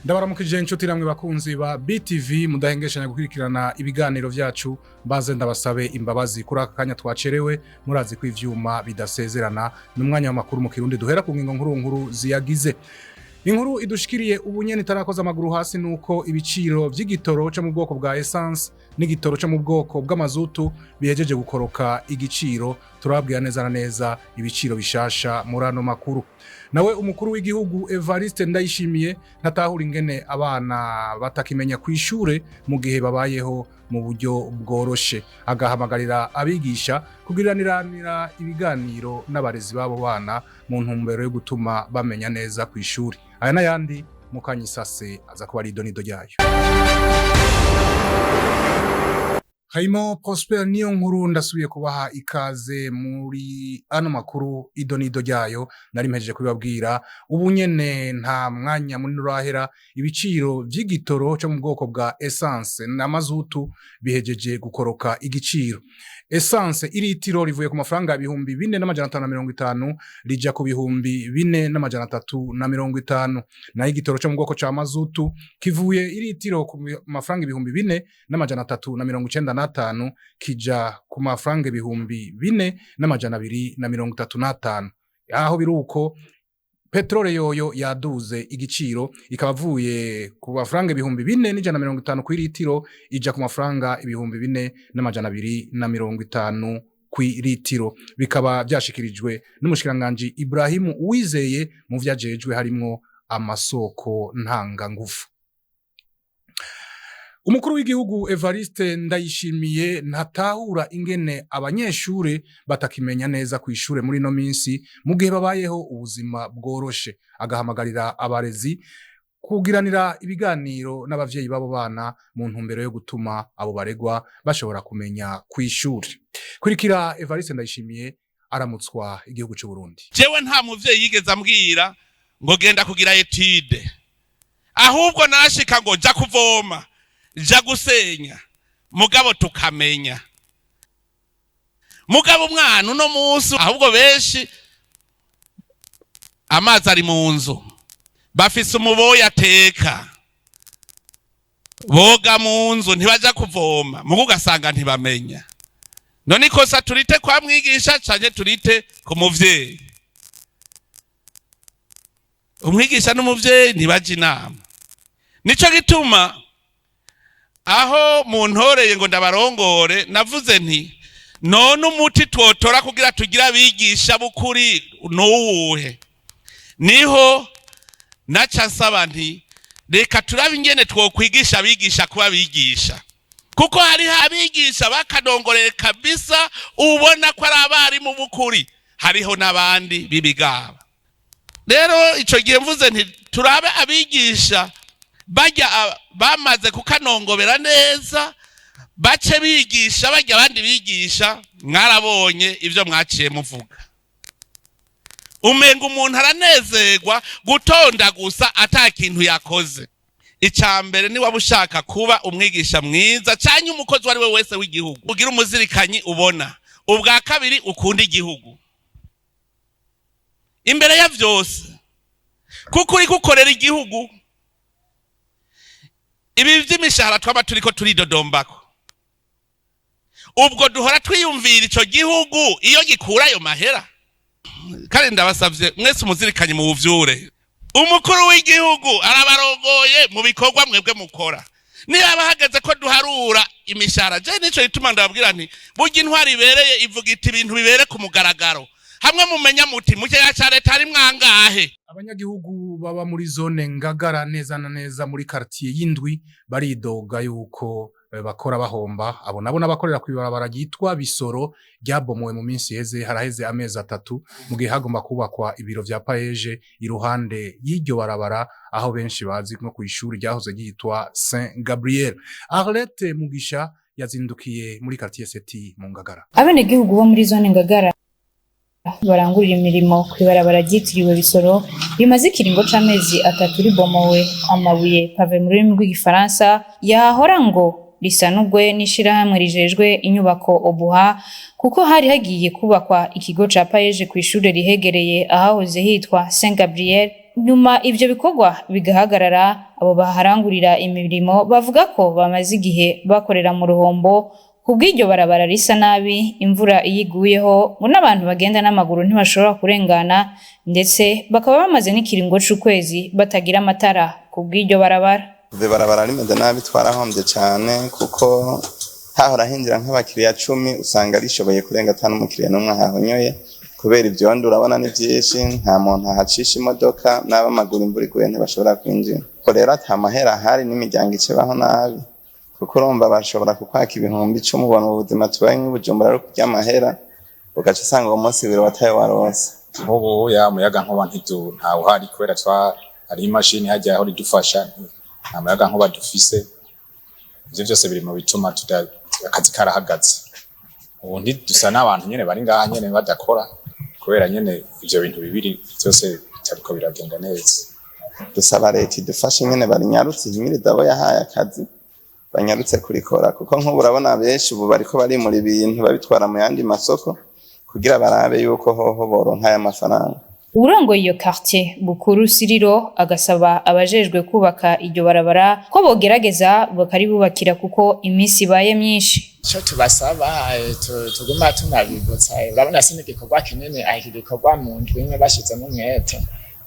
Ndabaramukije inshuti namwe bakunzi ba BTV mudahengeshanya gukurikirana ibiganiro vyacu. Mbaze ndabasabe imbabazi kuri aka kanya twacerewe. Murazi ko ivyuma bidasezerana. N'umwanya w'amakuru mu Kirundi, duhera ku ngingo nkuru nkuru ziyagize. Inkuru idushikiriye ubu nyene itarakoza amaguru hasi nuko ibiciro vy'igitoro cyo mu bwoko bwa essence n'igitoro cyo mu bwoko bw'amazutu bihejeje gukoroka igiciro. Turababwira neza na neza ibiciro bishasha muri ano makuru. Nawe umukuru w'igihugu Evariste Ndayishimiye ntatahura ingene abana batakimenya kw'ishure mu gihe babayeho mu buryo bworoshe, agahamagarira abigisha kugiraniranira ibiganiro n'abarezi b'abo bana mu ntumbero yo gutuma bamenya neza kw'ishure. Aya n'ayandi mukanyisase aza kuba ari idonido ryayo. Harimo Prosper niyo nkuru. Ndasubiye kubaha ikaze muri ano makuru, idonido ryayo nari mpejeje kubibabwira. Ubu nyene nta mwanya munini urahera, ibiciro vy'igitoro cyo mu bwoko bwa essence na mazutu bihejeje gukoroka igiciro. Essence, iritiro rivuye ku mafaranga 4550 rija ku 4350. Nayo igitoro cyo mu bwoko ca mazutu kivuye iritiro ku mafaranga 4395 kija ku mafaranga 4235. Aho biruko, petrole yoyo yaduze igiciro, ikaba avuye ku mafaranga 4150 kw'iritiro ija ku mafaranga 4250 kw'iritiro. Bikaba byashikirijwe n'umushikiranganji Ibrahimu Uwizeye mu vyajejwe harimwo amasoko ntangangufu. Umukuru w'igihugu Evariste Ndayishimiye ntatahura ingene abanyeshure batakimenya neza kw'ishure muri no minsi mu gihe babayeho ubuzima bworoshe, agahamagarira abarezi kugiranira ibiganiro n'abavyeyi b'abo bana mu ntumbero yo gutuma abo baregwa bashobora kumenya kw'ishure. Kurikira Evariste Ndayishimiye aramutswa igihugu c'u Burundi. Jewe nta muvyeyi yigeze ambwira ngo genda kugira étude, ahubwo narashika ngo ja kuvoma, ja gusenya, mugabo tukamenya. Mugabo umwana uno munsi, ahubwo benshi amazi ari mu nzu, bafise umuboyi ateka, boga mu nzu, ntibaja kuvoma, mugo ugasanga ntibamenya. None ikosa turite kwa mwigisha canke turite ku muvyeyi? Umwigisha n'umuvyeyi ntibaja inama. Nico gituma aho muntoreye ngo ndabarongore, navuze nti: "None umuti twotora kugira tugire abigisha b'ukuri nuwuhe?" Niho naca nsaba nti: "Reka turabe ingene twokwigisha abigisha kuba abigisha", kuko hariho abigisha bakanongoreye kabisa, ubona ko ari abarimu b'ukuri, hariho n'abandi b'ibigaba. Rero ico gihe mvuze nti: "Turabe abigisha bajya bamaze kukanongobera neza, bace bigisha bajya abandi bigisha." Mwarabonye ibyo mwaciye muvuga, umenga umuntu aranezerwa gutonda gusa ata kintu yakoze. Icya mbere, ni waba ushaka kuba umwigisha mwiza cyangwa umukozi uwo ari we wese w'igihugu, ugira umuzirikanyi ubona. Ubwa kabiri, ukunda igihugu imbere ya byose, kuko uri gukorera igihugu. Ibi by'imishahara twaba turiko turidodombako, ubwo duhora twiyumvira ico gihugu iyo gikura ayo mahera. Kandi ndabasavye mwese umuzirikanye mu buvyure. Umukuru w'igihugu arabarongoye mu bikorwa mwebwe mukora. Niba hageze ko duharura imishahara, je nico gituma ndababwira nti: "Burya intwari ibereye ivuga iti ibintu bibere ku mugaragaro", hamwe mumenya muti mu kigega ca leta harimwo angahe. Abanyagihugu baba muri zone Ngagara, neza na neza muri quartier y'indwi, baridoga yuko bakora bahomba. Abo nabo n'abakorera kw'ibarabara ryitwa Bisoro ryabomowe mu minsi iheze, haraheze amezi 3, mu gihe hagomba kubakwa ibiro vya PAEEJ iruhande y'iryo barabara, aho benshi bazi nko kw'ishuri ryahoze ryitwa Saint Gabriel. Arlette Mugisha yazindukiye muri quartier Seti mu Ngagara. Abenegihugu bo muri zone Ngagara barangurira imirimo kw'ibarabara ryitiriwe Bisoro rimaze ikiringo c'amezi 3 ribomowe, amabuye pavé mu rurimi rw'Igifaransa yahora ngo risanurwe n'ishirahamwe rijejwe inyubako Obuha, kuko hari hagiye kubakwa ikigo ca PAEEJ kw'ishure rihegereye ahahoze hitwa Saint Gabriel. Nyuma ivyo bikorwa bigahagarara. Abo baharangurira imirimo bavuga ko bamaze igihe bakorera mu ruhombo kubw'iryo barabara risa nabi. Imvura iyo iguyeho, ngo n'abantu bagenda n'amaguru ntibashobora kurengana, ndetse bakaba bamaze n'ikiringo c'ukwezi batagira amatara kubw'iryo barabara. Kuva ibarabara rimeze nabi, twarahombye cane, kuko hahora hinjira nk'abakiriya 10, usanga rishoboye kurenga ata n'umukiriya n'umwe ahahonyoye, kubera ivyondo urabona ni vyinshi, nta muntu ahacisha imodoka, n'ab'amaguru imvura iguye ntibashobora kwinjira. Ko rero ata mahera ahari, n'imiryango icebaho nabi, kuko urumva bashobora kukwaka 10,000. Ubona ubuzima tubaye nk'Ibujumbura ari kurya amahera, ugaca usanga uwo munsi wiriwe atayo waronse. Nk'ubu ya muyaga nkuba ntawuhari, kubera twa hari imashini hajya aho ridufasha, nta muyaga nkuba dufise. Ivyo vyose biri mu bituma akazi karahagaze. Ubu dusa n'abantu nyene bari ngaha nyene badakora, kubera nyene ivyo bintu bibiri vyose bitariko biragenda neza. Dusaba leta idufashe nyene, barinyarutse, ihimirize abo yahaye akazi banyarutse kurikora, kuko nk'ubu urabona benshi ubu bariko barimura ibintu babitwara mu yandi masoko kugira barabe yuko hoho boronka aya mafaranga. Uwurongoye iyo quartier, Bukuru Siriro, agasaba abajejwe kubaka iryo barabara ko bogerageza bakaribubakira, kuko iminsi ibaye myinshi. Icyo tubasaba, tuguma tunabibutsa, urabona si n'igikorwa kinini, iki gikorwa mu ndwi imwe bashyizemo umwete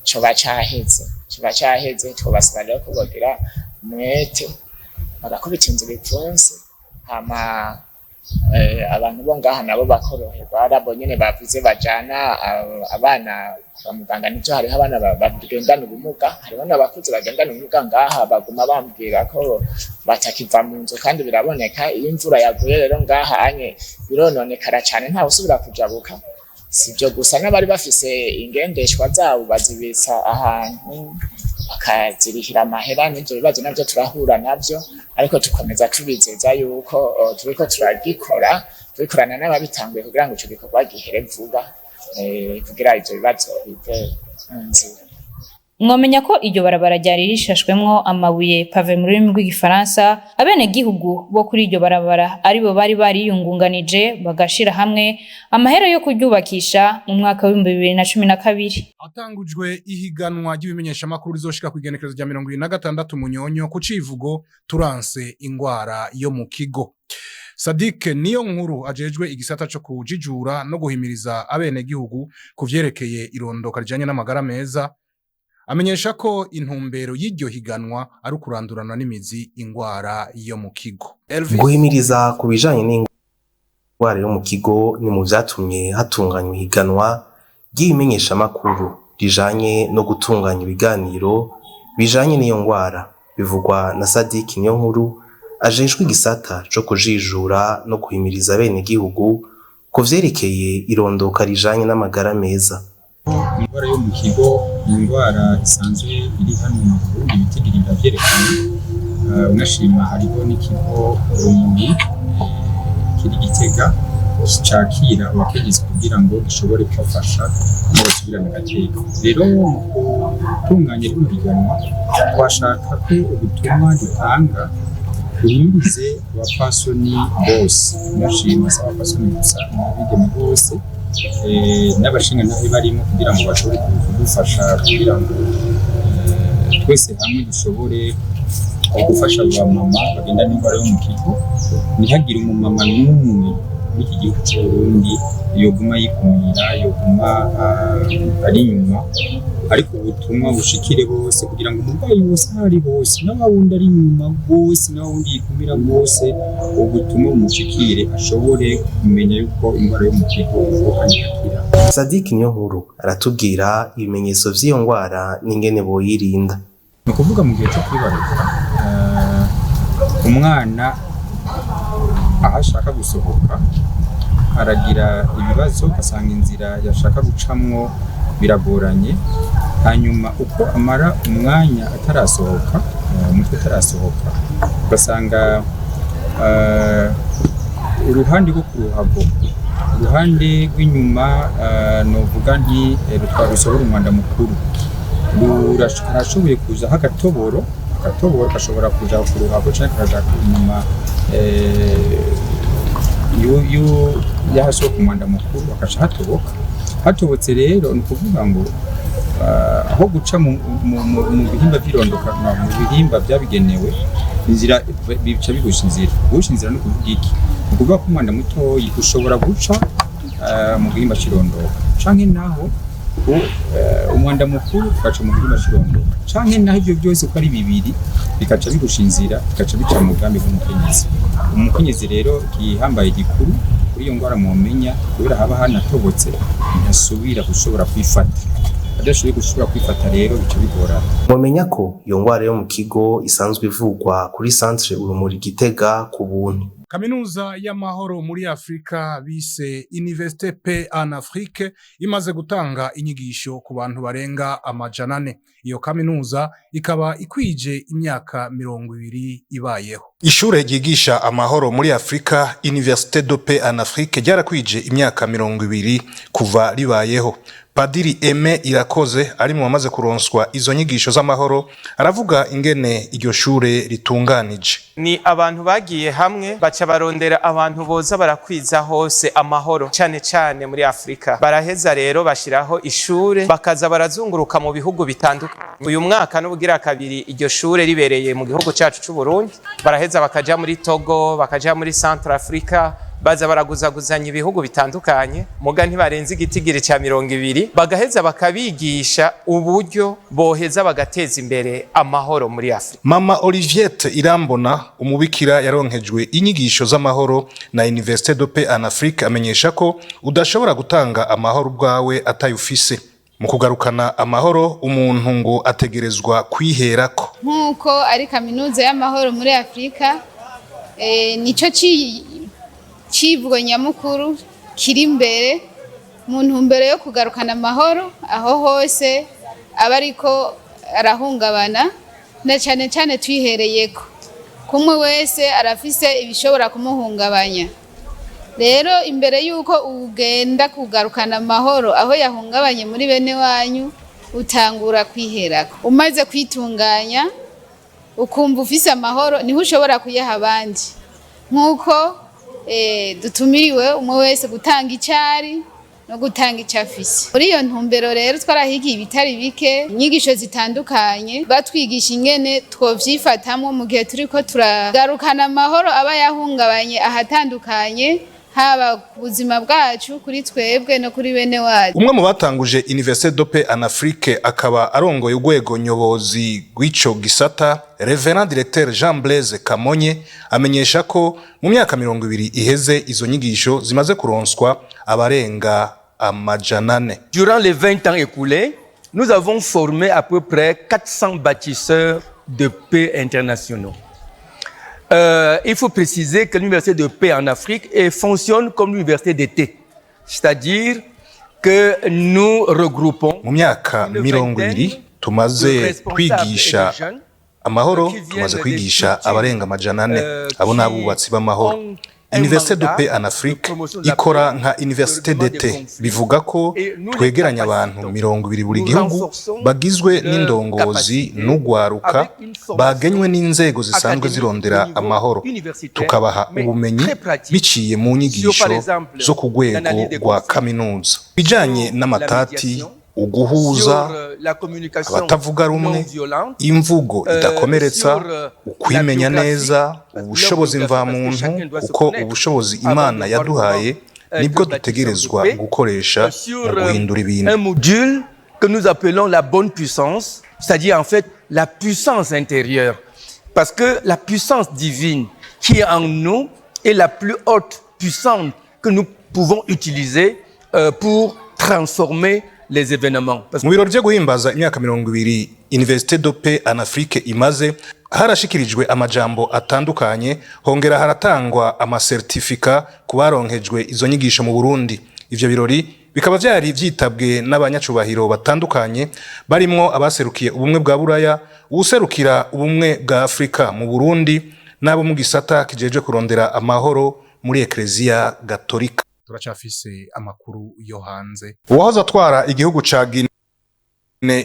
coba caheze, coba caheze. Twobasaba rero ko bogira umwete bagakubita inzu ibipfunsi, hama abantu bo ngaha nabo bakoroherwa. Arabo nyene bavuze bajana abana kwa muganga, nivyo, hariho abana bagendana ubumuga, hariho n'abakuze bagendana ubumuga ngaha, baguma bambwira ko batakiva mu nzu, kandi biraboneka. Iyo imvura yaguye rero ngaha anye birononekara cane, ntawe usubira kujabuka. Sivyo gusa, n'abari bafise ingendeshwa zabo bazibitsa ahantu bakazirihira amahera. N'ivyo bibazo navyo turahura navyo, ariko tukomeza tubizeza yuko turiko turagikora, tubikorana n'ababitanguye kugira ngo ico gikorwa gihere vuba, kugira ivyo bibazo bive mu nzira. Mwomenya ko iryo barabara ryari rishashwemwo amabuye, pavé mu rurimi rw'igifaransa, abenegihugu bo kuri iryo barabara aribo bari bariyungunganije bagashira hamwe amahera yo kuryubakisha mu mwaka w'2012. Hatangujwe ihiganwa ry'ibimenyeshamakuru rizoshika ku igenekerezo rya 26 Munyonyo ku civugo "Turanse ingwara yo mu kigo". Sadik niyo nkuru ajejwe igisata co kujijura no guhimiriza abenegihugu ku vyerekeye irondoka rijanye n'amagara meza, amenyesha ko intumbero y'iryo higanwa ari ukurandurana n'imizi ingwara yo mu kigo. Elvis. Guhimiriza ku bijanye n'ingwara yo mu kigo ni mu vyatumye hatunganywa ihiganwa ry'ibimenyeshamakuru rijanye no gutunganya ibiganiro bijanye n'iyo ngwara, bivugwa na Sadiki Niyonkuru ajejwe igisata co kujijura no guhimiriza abenegihugu ku vyerekeye irondoka rijanye n'amagara meza. Indwara yo mu kigo ni indwara isanzwe iri hano mu Burundi, ibitigiri biravyerekana. Unashima hariho n'ikigo Urumuri kiri Gitega cakira abakenyezi kugira ngo gishobore kubafasha ngo basubirane agateka. Rero mu gutunganya rino higanwa, twashaka ko ubutumwa dutanga buhimirize abapfasoni bose, unashima si abapfasoni gusa, n'abigeme bose, n'abashingantahe barimo, kugira ngo bashobore kudufasha, kugira ngo twese hamwe dushobore gufasha abamama bagenda n'indwara yo mu kigo. Ntihagire umumama n'umwe muri iki gihugu cy'u Burundi yoguma yikumira, yoguma ari inyuma, ariko ubutumwa bushikire bose, kugira ngo umurwayi wose aho ari hose, na wundi ari inyuma rwose, na wundi yikumira rwose, ubutumwa bumushikire, ashobore kumenya yuko indwara yo mu kigo kandi igakira. Sadiki Niyonkuru aratubwira ibimenyetso vy'iyo ngwara n'ingene boyirinda. Ni ukuvuga mu gihe cyo kwibaruka, umwana aho ashaka gusohoka aragira ibibazo, ugasanga inzira yashaka gucamwo biragoranye. Hanyuma uko amara umwanya atarasohoka, umutwe utarasohoka, ugasanga uruhande rwo ku ruhago, uruhande rw'inyuma, novuga nti rusohora umwanda mukuru, harashoboye kuzaho agatoboro. Agatoboro gashobora kuja ku ruhago canke kakaja inyuma y'ahasohoka umwanda mukuru, hagaca hatoboka. Hatobotse rero, ni ukuvuga ngo aho Aho guca mu bihimba vy'irondoka, mu bihimba vyabigenewe, inzira bica bigusha inzira. Gusha inzira ni ukuvuga iki? Ni ukuvuga ko umwanda mutoyi ushobora guca mu gihimba c'irondoka, canke naho umwanda mukuru ugaca mu gihimba c'irondoka, canke naho ivyo byose uko ari bibiri bikaca bigusha inzira, bigaca bica mu bwambi bw'umukenyezi. Umukenyezi rero, gihambaye gikuru kuri iyo ngwara mwomenya, kubera haba hanatobotse, ntasubira gushobora kwifata. Adashoboye gusubira kwifata rero, bica bigorana. Mwomenya ko iyo ngwara yo mu kigo isanzwe ivugwa kuri Centre Urumuri Gitega ku buntu. Kaminuza y'amahoro muri Afrika bise Université Paix en Afrique imaze gutanga inyigisho ku bantu barenga 400. Iyo kaminuza ikaba ikwije imyaka 20 ibayeho. Ishure ryigisha amahoro muri Afrika, Université de Paix en Afrique, ryarakwije imyaka 20 kuva ribayeho. Padiri Aime Irakoze ari mu bamaze kuronswa izo nyigisho z'amahoro, aravuga ingene iryo shure ritunganije. Ni abantu bagiye hamwe, baca barondera abantu boza barakwiza hose amahoro, cane cane muri Afrika. Baraheza rero bashiraho ishure, bakaza barazunguruka mu bihugu bitandukanye. Uyu mwaka n'ubugira kabiri iryo shure ribereye mu gihugu cacu c'u Burundi. Baraheza bakaja muri Togo, bakaja muri Central Africa, baza baraguzaguzanya ibihugu bitandukanye, muga ntibarenze igitigiri ca 20, bagaheza bakabigisha uburyo boheza bagateza imbere amahoro muri Afrika. Mama Oliviette Irambona, umubikira yaronkejwe inyigisho z'amahoro na Université de Paix en Afrique, amenyesha ko udashobora gutanga amahoro ubwawe atayufise. Mu kugarukana amahoro, umuntu ngo ategerezwa kwiherako. Nk'uko ari kaminuza y'amahoro muri Afurika, nico civugo nyamukuru kiri imbere mu ntumbero yo kugarukana amahoro aho hose aba ariko arahungabana, na cane cane twihereyeko kumwe wese arafise ibishobora kumuhungabanya. Rero imbere y'uko ugenda kugarukana amahoro aho yahungabanye muri bene wanyu, utangura kwiherako. Umaze kwitunganya, ukumva ufise amahoro, niho ushobora kuyaha abandi, nk'uko dutumiriwe umwe wese gutanga icari no gutanga icyo afise. Muri iyo ntumbero rero twarahigiye ibitari bike, inyigisho zitandukanye, batwigisha ingene twovyifatamwo mu gihe turiko turagarukana amahoro aba yahungabanye ahatandukanye, haba ku buzima bwacu, kuri twebwe no kuri bene wacu. Umwe mu batanguje Université de Paix en Afrique, akaba arongoye urwego nyobozi rw'ico gisata, Révérend Directeur Jean Blaise Kamonye, amenyesha ko mu myaka 20 iheze izo nyigisho zimaze kuronswa abarenga 400. Durant les 20 ans écoulés, nous avons formé à peu près 400 bâtisseurs de paix internationaux. Il faut préciser que l'Université de paix en Afrique fonctionne comme l'université d'été. C'est-à-dire que nous regroupons Mu myaka 20 tumaze twigisha amahoro, tumaze kwigisha abarenga 400. Abo ni abubatsi b'amahoro. Université de Paix en Afrique ikora nka université d'été, bivuga ko twegeranya abantu 20 buri gihugu, bagizwe n'indongozi n'ugwaruka bagenywe n'inzego zisanzwe zirondera amahoro, tukabaha ubumenyi biciye mu nyigisho zo ku rwego rwa kaminuza bijanye n'amatati, uguhuza abatavuga rumwe, imvugo idakomeretsa, ukwimenya neza, ubushobozi mvamuntu, kuko ubushobozi Imana yaduhaye nibwo dutegerezwa gukoresha mu guhindura ibintu. Un module que nous appelons la bonne puissance, c'est-à-dire en fait la puissance intérieure. Parce que la puissance divine qui est en nous est la plus haute puissance que nous pouvons utiliser pour transformer les événements. Parce Mu birori vyo guhimbaza imyaka 20 Université de Paix en Afrique imaze, harashikirijwe amajambo atandukanye, hongera haratangwa amasertifika ku baronkejwe izo nyigisho mu Burundi. Ivyo birori bikaba vyari vyitabwe n'abanyacubahiro batandukanye, barimwo abaserukiye Ubumwe bwa Buraya, uwuserukira Ubumwe bwa Afrika mu Burundi, n'abo mu gisata kijejwe kurondera amahoro muri Ekleziya Gatolika. Turacafise amakuru yo hanze. Uwahoze atwara igihugu ca Guinea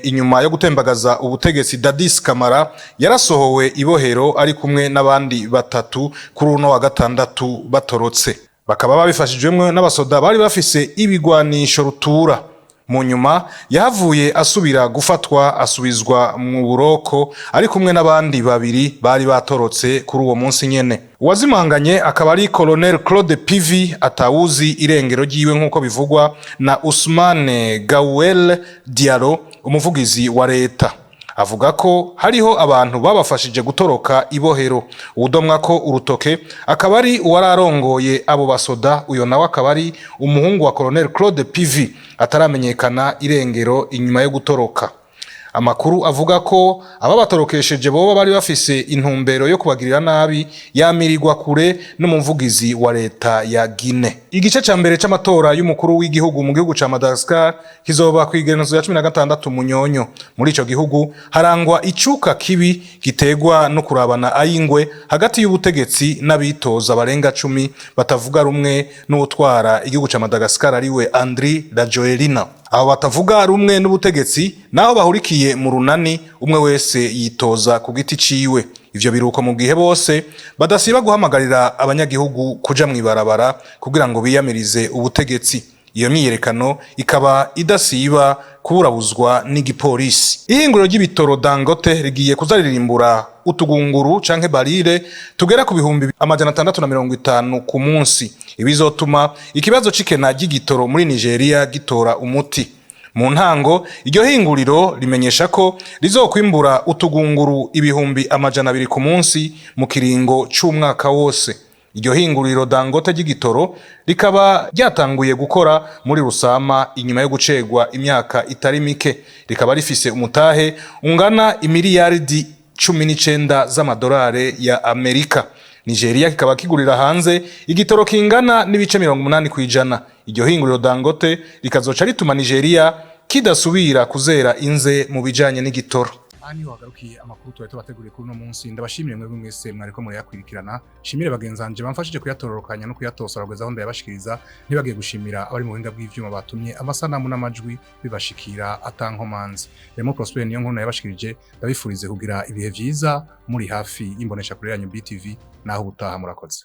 inyuma yo gutembagaza ubutegetsi, Dadis Camara, yarasohowe ibohero ari kumwe n'abandi batatu kuri uno wa gatandatu batorotse, bakaba babifashijwemwo n'abasoda bari bafise ibigwanisho rutura. Mu nyuma yahavuye asubira gufatwa, asubizwa mu buroko ari kumwe n'abandi babiri bari batorotse kuri uwo munsi nyene. Uwazimanganye akaba ari Colonel Claude Pivi, atawuzi irengero ryiwe, nk'uko bivugwa na Ousmane Gawel Diallo, umuvugizi wa leta. Avuga ko hariho abantu babafashije gutoroka ibohero. Uwudomwa ko urutoke akaba ari uwararongoye abo basoda. Uyo nawe akaba ari umuhungu wa Colonel Claude Pivi ataramenyekana irengero inyuma yo gutoroka. Amakuru avuga ko ababatorokesheje boba bari bafise intumbero yo kubagirira nabi yamirirwa kure n'umuvugizi wa leta ya Guinea. Igice ca mbere c'amatora y'umukuru w'igihugu mu gihugu ca Madagascar kizoba kw'igenekerezo ya 16 Munyonyo. Muri ico gihugu harangwa icuka kibi giterwa no kurabana ayingwe hagati y'ubutegetsi n'abitoza barenga 10 batavuga rumwe n'uwutwara igihugu ca Madagascar, ariwe Andry Rajoelina. Abo batavuga rumwe n'ubutegetsi, naho bahurikiye mu runani, umwe wese yitoza ku giti ciwe. Ivyo biruko mu gihe bose badasiba guhamagarira abanyagihugu kuja mw'ibarabara kugira ngo biyamirize ubutegetsi. Iyo myiyerekano ikaba idasiba kuburabuzwa n'igipolisi. Ihinguriro ry'ibitoro Dangote rigiye kuzaririmbura utugunguru canke barire tugera ku 650,000 ku munsi, ibizotuma ikibazo c'ikena ry'igitoro muri Nigeria gitora umuti. Mu ntango, iryo hinguriro rimenyesha ko rizokwimbura utugunguru 200,000 ku munsi mu kiringo c'umwaka wose. Iryo hinguriro Dangote ry'igitoro rikaba ryatanguye gukora muri Rusama inyuma yo gucegwa imyaka itari mike, rikaba rifise umutahe ungana imiliyaridi 19 z'amadolari ya Amerika. Nigeria kikaba kigurira hanze igitoro kingana n'ibice 80%. Iryo hinguriro Dangote rikazoca rituma Nigeria kidasubira kuzera inze mu bijanye n'igitoro. Aha niho hagarukiye amakuru twari tubateguriye kuri uno munsi. Ndabashimire mwebwe mwese mwariko murayakurikirana, shimire bagenzanje bamfashije kuyatororokanya no kuyatosora kugeza aho ndayabashikiriza. Ntibagiye gushimira abari mu buhinga bw'ivyuma batumye amasanamu n'amajwi bibashikira atankomanzi. Remo Prosper niyo nkuru yabashikirije. Ndabifurize kugira ibihe vyiza muri hafi y'imbonesha kure yanyu BTV. Naho ubutaha, murakoze.